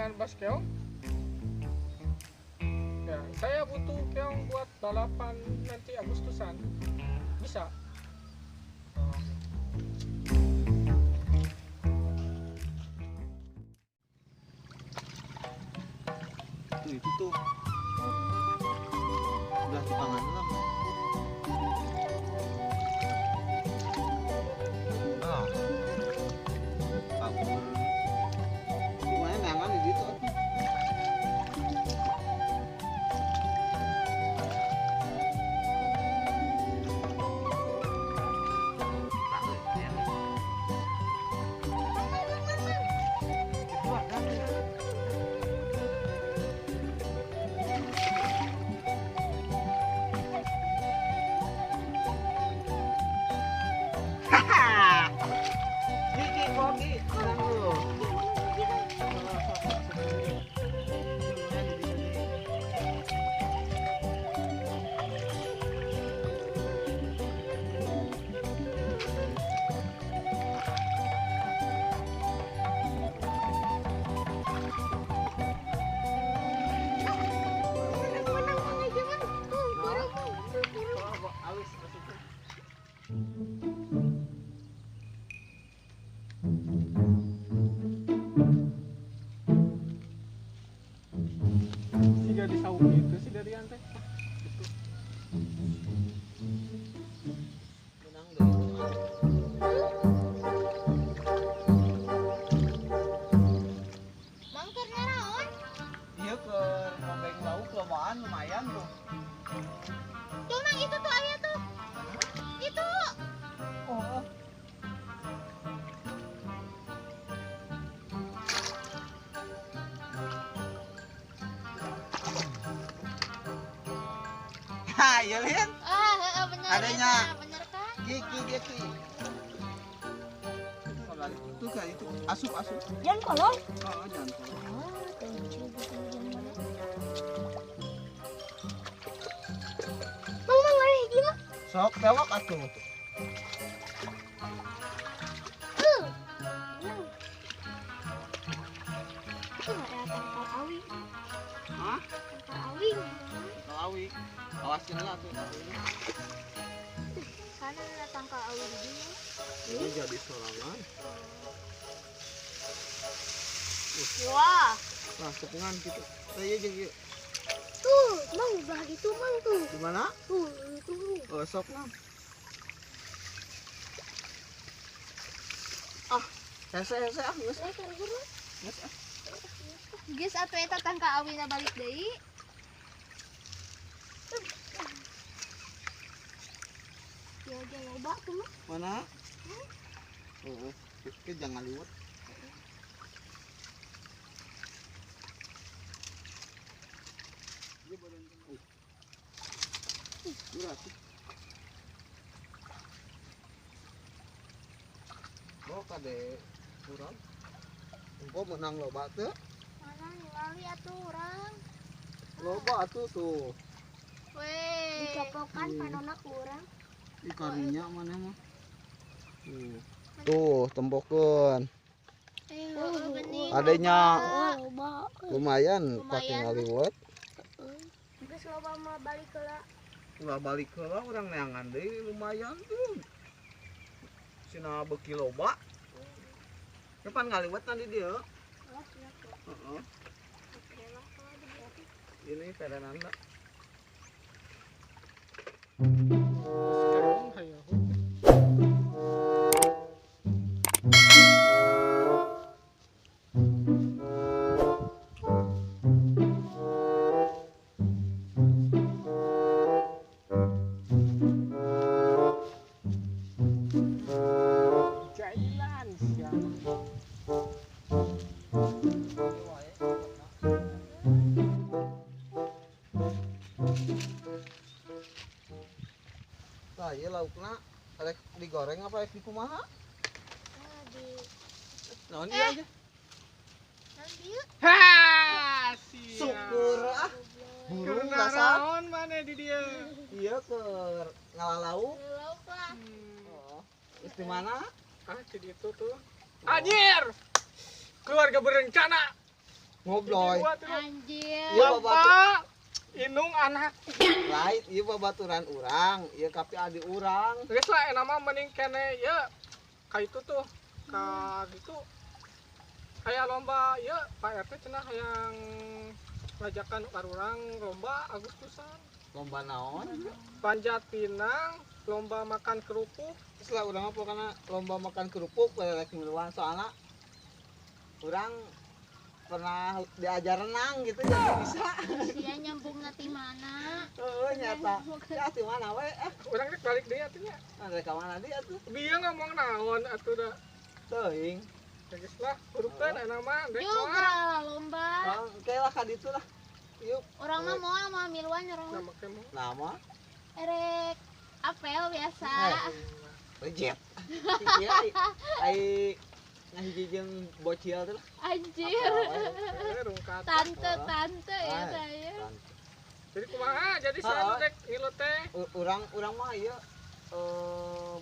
Pertandingan bas keong. Ya, saya butuh keong buat balapan nanti Agustusan. Bisa? Oh. Tuh itu tuh. Udah di tangan lah. Ah. Kabur. Lumayan nyangan di situ. Di saung itu sih dari ante. Itu. Bang keur naraon? Iya keur ngobeng lauk lobaan lumayan tuh. Tuh Mang itu tuh aya tuh. Itu. Oh. Ya Lin? Ah, bener. Adanya. Bener kan? Gigi gigi. Itu kan itu asup asup. Jangan kolong. Oh, jangan kolong. Oh, Mang, mang, mana hiji mah? Sok bewok atuh. Itu ada tangkal awi. Hah? Tangkal awi. Tangkal awi. Awasin lah tuh. Sana ada tangkal awi di sini. Ini jadi sorangan. Wah. Nah, sepungan gitu. Saya jeung ieu. Tuh, Mang belah itu Mang tuh. Di mana? Tuh, itu. Oh, sok Mang. Ah, hese-hese ah geus. Geus ah. Geus atuh eta tangkal awina balik deui. Ya jangan loba tuh mah. Mana? Oh, oke jangan liwat. Dia badan berat. Bawa kade kurang. Engko menang loba teu? Mana ningali atuh urang. Loba atuh tuh. Weh. Dicopokan panona ku urang. Ikarinya mana mah? Tuh, tembokeun. Adanya lumayan pakai ngaliwet. Geus loba mah balik heula. Ulah balik heula urang neangan deui lumayan tuh. Sina beuki loba. Kapan ngaliwet nanti dieu? Heeh. Ini perenanda. Tah ieu laukna rek digoreng apa rek dikumaha? Di naon ieu aja? Naon ieu? Ha, siap. Syukur ah. Burung rasa. Naon maneh di dieu? Ieu keur ngalalauk. Lauk lah. Oh. Geus di mana? Ah, di ditu tuh. Anjir. Keluarga berencana. Ngobloy. Anjir. Bapak inung anak. Lain ieu babaturan urang, ieu kapi adi urang. Geus lah enak mah mending kene ieu ka itu tuh. Ka gitu. Aya lomba ieu Pak RT cenah hayang ngajakan urang lomba Agustusan. Lomba naon? Panjat pinang, lomba makan kerupuk. Terus lah urang mah pokona lomba makan kerupuk rek miluan soalna urang pernah diajar renang gitu jadi bisa. Sia nyambungna ti mana? Heeh nyata. Ya ti mana we? Urang rek balik deui atuh nya. Rek ka mana deui atuh? Bieu ngomong naon atuh da. Teuing. Geus lah, hurufkeun enak mah rek Juga lomba. Oke lah ka ditu lah. Yuk. Urang mah moal moal miluan urang mah. Nama? Erek apel biasa. Reject. Iya, ai ngahiji jeung bocil teh lah. Anjir. Tante-tante ya saya. Jadi kumaha? Jadi saya rek ngilu teh. Urang mah ieu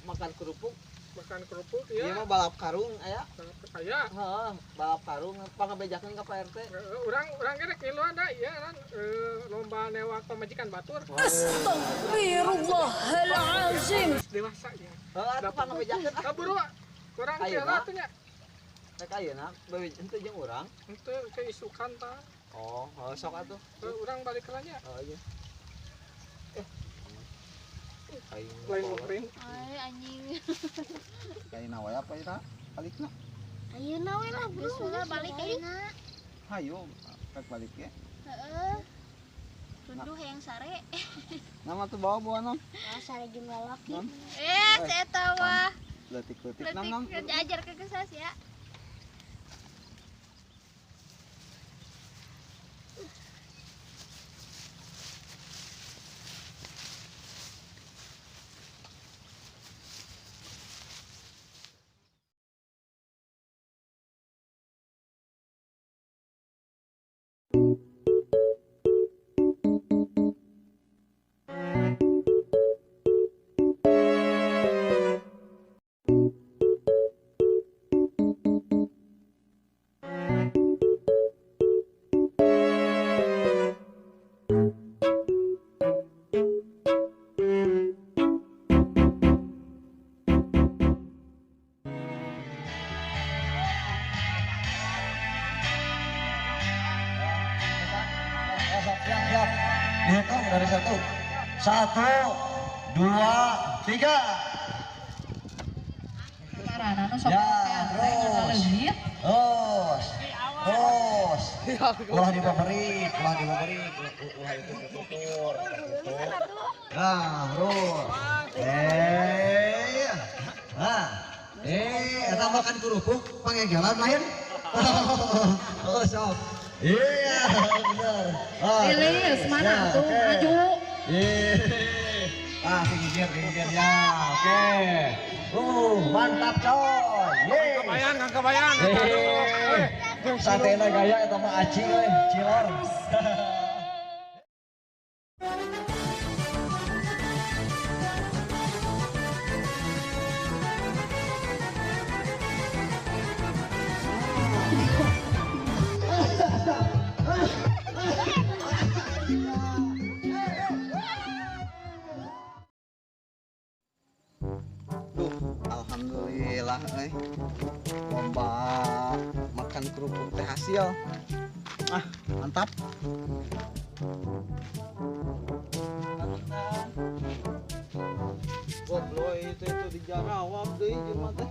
makan kerupuk. Makan kerupuk ieu. Ieu mah balap karung aya. Aya. Heeh, balap karung pangabejakeun ka Pak RT. Urang ge rek ngiluan da ieu kan lomba newak pamajikan batur. Astagfirullahalazim. Dewasa ya. Heeh, atuh pangabejakeun. Ka buru. Urang teh atuh nya. Rek ayeuna henteu jeung urang. Henteu ke isukan tah. Oh, sok atuh. Urang balik heula nya. Oh iya. Aing lain ngobrol. Ay anjing. Ayeuna wae apa ira? Balikna. Ayeuna we lah, Bro. Geus balik ayeuna. Hayu, rek balik ye. Heeh. Tunduh hayang sare. Nama tuh bawa-bawa nam. Ah, sare jeung lalaki. Eh, eta mah. Leutik-leutik nam nam. Diajar ke kesas ya. Siap, dihitung dari 1, 2, 3. Ya, terus, terus, terus. Ulah dibaberi, ulah itu tutur. Nah, terus. Nah, eta makan kerupuk pangegelan lain. Oh, sok. Iya, benar. Rilis mana tuh maju. Iya. Ah, pinggir ya. Oke. Mantap coy. Yeay. Kabayan, kabayan. Satena gaya eta mah aci we, cilor. Duh, alhamdulillah lomba makan kerupuk teh hasil. Ah, mantap. Goblok itu dijarawab deui jelema teh.